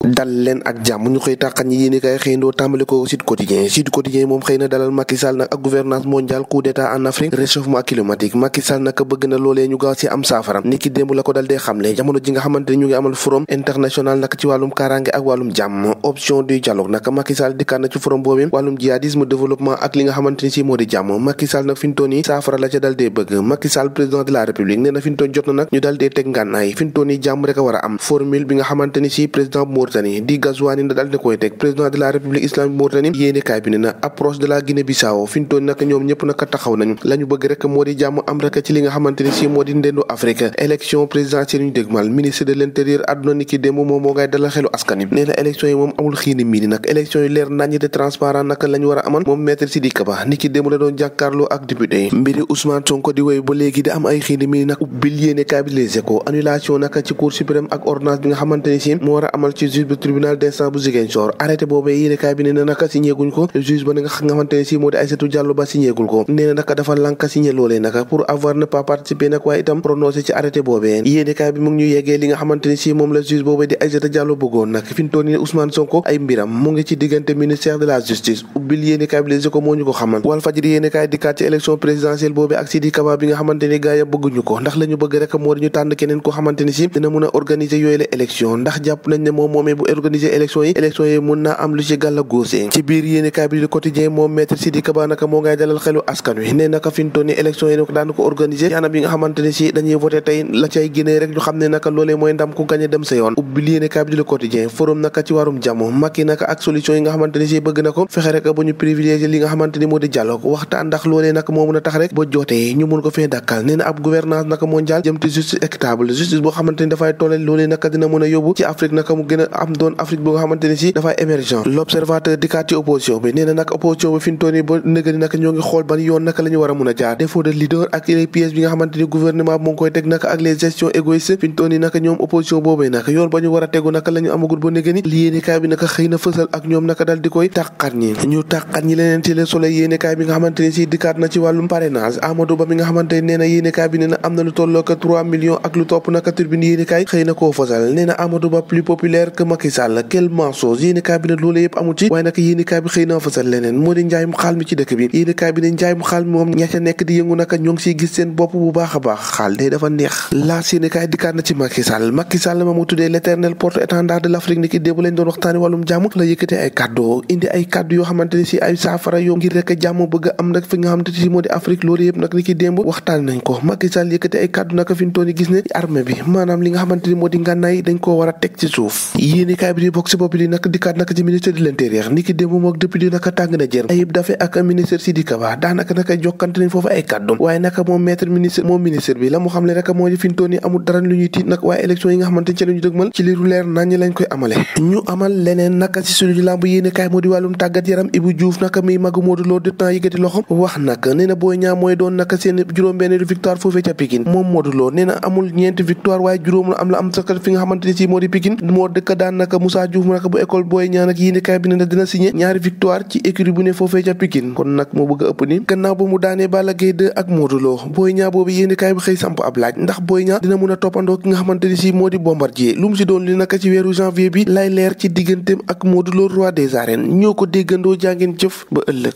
dal leen ak jàmm ñu koy tàqan ñi yéene kay xëyndoo tàmbale ko Sud Quotidien moom xëy na dalal Macky Sall nag ak gouvernance mondiale coup d'état en Afrique réchauffement climatique Macky Sall nag bëgg na loolee ñu gaaw ci am saafara ni ki démb la ko dal dee xamle jamono ji nga xamante ni ñu ngi amal forum international nag ci wàllum kaaraange ak wàllum jàmm option du dialogue nag Macky Sall dikkaat na ci forum boobu wàllum jihadisme développement ak li nga xamante ni ci moo di jàmm Macky Sall nag fi ñu toon yi saafara la ca dal dee bëgg Macky Sall président de la république nee na fi ñu toon jot na nag ñu dal dee teg ngànnaay fi ñu toon yi jàmm rek a war a am formule bi nga xamante ni ci président Mauritanie di Ghazouani na dal di koy teg président de la république islamique Mauritanie yéene kaay bi ne na approche de la Guinée-Bissau fi ñu toon nag ñoom ñëpp nag taxaw nañu la ñu bëgg rek moo di jàmm am rek ci li nga xamante ni ci moo di ndendu Afrique élection présidentielle ñu dégmal ministre de l'intérieur àdduna ni ki démb moom moo ngay dalal xelu askan wi nee na élection yi moom amul xiini miini nag élection yi leer naññi te transparent nag la ñu war a amal moom maître Sidiki Kaba ni ki démb la doon jàkkaarloo ak député yi mbiri Ousmane Sonko di woy ba léegi di am ay xiini miini nag ubbil yéene kaay bi Les Échos annulation nag ci cour suprême ak ordonnance bi nga xamante ni ci moo war a amal ci juge bu tribunal d'instance bu Ziguinchor arrêté boobee yéene kaay bi nee na naka signé guñ ko juge ba nga xamante ne ci moo di Aïssatou Diallo Ba signé gul ko nee na naka dafa lànk signé loolee naka pour avoir ne pas participer nag waaye itam prononcé ci arrêté boobee yéene kaay bi mu ngi ñu yeggee li nga xamante ni ci moom la juge boobee di Aïssatou Diallo bëggoon nag fi ñu toll nii Ousmane Sonko ay mbiram mu ngi ci diggante ministère de la justice ubbil yéene kaay bi Les Échos moo ñu ko xamal Walfadjri yéene kaay dikkaat ci élection présidentielle boobee ak Sidiki Kaba bi nga xamante ni gaa ya bëgguñu ko ndax la ñu bëgg rek moo di ñu tànn keneen koo xamante ni ci dina mën a organiser yooyu la élection ndax jàpp nañ ne moom moomee bu organiser élection yi mun naa am lu ci gàlla góose ci biir yéene kaay bi Le Quotidien moom maître Sidiki Kaba naka moo ngay dalal xelu askan wi nee naka fi ñu toll nii élection yi daan ko organiser ci anam yi nga xamante ne ci dañuy voté tey la cay génnee rek ñu xam ne naka loolee mooy ndam ku gagné dem sa yoon ubbil yéene kaay bi Le Quotidien forum naka ci warum jàmm Macky naka ak solution yi nga xamante ne ci bëgg na ko fexe rek ba ñu privilégier li nga xamante ni moo di dialogue waxtaan ndax loolee naka moo mën a tax rek ba jotee ñu mun ko fee dàkkal nee na ab gouvernance naka mondiale jëm ci justice équitable justice boo xamante ni dafay tollal loolee naka dina mën a yóbbu ci Afrique naka mu gën a am doon Afrique boo nga xamante ni ci dafay émergent l'observateur dikkaat ci opposition bi nee na nag opposition bi fi ñu toll nii ba nëgëni naka ñoo ngi xool ban yoon naka la ñu war a mun a jaar défaut de leader ak les pièges bi nga xamante ni gouvernement bi mu ngi koy teg naka ak les gestions égoïstes fi ñu toll nii naka ñoom opposition boobee naka yoon ba ñu war a tegu naka la ñu amagul ba nëgëni li yéenekaay bi naka xëy na fësal ak ñoom naka dal di koy tàqat ñi ñu tàqat ñi leneen ci Le Soleil yéenekaay bi nga xamante ni si dikkaat na ci wàllum parrainage Amadou Ba mi nga xamante ni nee na yéenekaay bi nee na am na lu tolloo ko 3 millions ak lu topp naka Tribune yéenekaay xëy na koo fësal nee na Amadou Ba plus populaire que Macky Sall quel mensonge yéenekaay bi ne loolu yëpp amu ci waaye naka yéenekaay bi xëy na fësal leneen moo di njaay mu xaal mi ci dëkk bi yéenekaay bi ne njaay mu xaal mi moom ña ca nekk di yëngu naka ñoo ngi siy gis seen bopp bu baax a baax xaal day dafa neex laas yéenekaay dikkaat na ci Macky Sall ma mu tuddee l'éternel porte-étendard de l'Afrique ni ki démb lañ doon waxtaani wàllum jàmm la yëkkatee ay kàddu indi ay kàddu yoo xamante ni si ay saafara yoo ngir rek jàmm bëgg am nag fi nga xamante ni si moo di Afrique loolu yëpp nag ni ki démb waxtaani nañ ko Macky Sall yëkkatee ay kàddu naka fi ñu toon gis ne armée bi maanaam li nga xamante ni moo di ngànnaay dañ koo war a teg ci suuf yéenekaay bi di Vox Populi nag dikkaat naka ci ministre de l'intérieur ni ki démb mook député naka tàng na jër Ayib Daffé ak ministre Sidiki Kaba daanaka naka jokkante nañ foofu ay kàddu waaye naka moom maître ministre bi la mu xam le rek moo di fi ñu toon yi amul dara lu ñuy tiit nag waaye élection yi nga xamante ni ci la ñu dëgmal ci liru leer nañ lañ koy amale ñu amal leneen naka ci suñu lamb yéenekaay moo di wàllum tàggat yaram Ibou Diouf naka miy magu Modou Lo détna yëkkati loxom wax naka nee na Boy Niang mooy doon naka seen juróom-benn victoire foofee ca Pikine moom Modou Lo nee na amul ñeenti victoire waaye juróom la am saka fi nga xamante ni si moo di Pikine moo dëkk daan naka Moussa Diouf naka bu école Boy Niang nag yéenekaay bi ne na dina signé ñaari victoire ci écurie bu ne foofee ca Pikine kon nag moo bëgg a ëpp ni gannaaw ba mu daanee Balla Gaye 2 ak Modou Lo Boy Niang boobu yéenekaay bi xëy samp ab laaj ndax Boy Niang dina mun a toppandoo ki nga xamante ni si moo di Bombardier lu mu si doon li naka ci weeru janvier bi lay leer ci digganteem ak Modou Lo roi des arènes ñoo ko déggandoo jàngeen jëf ba ëllëg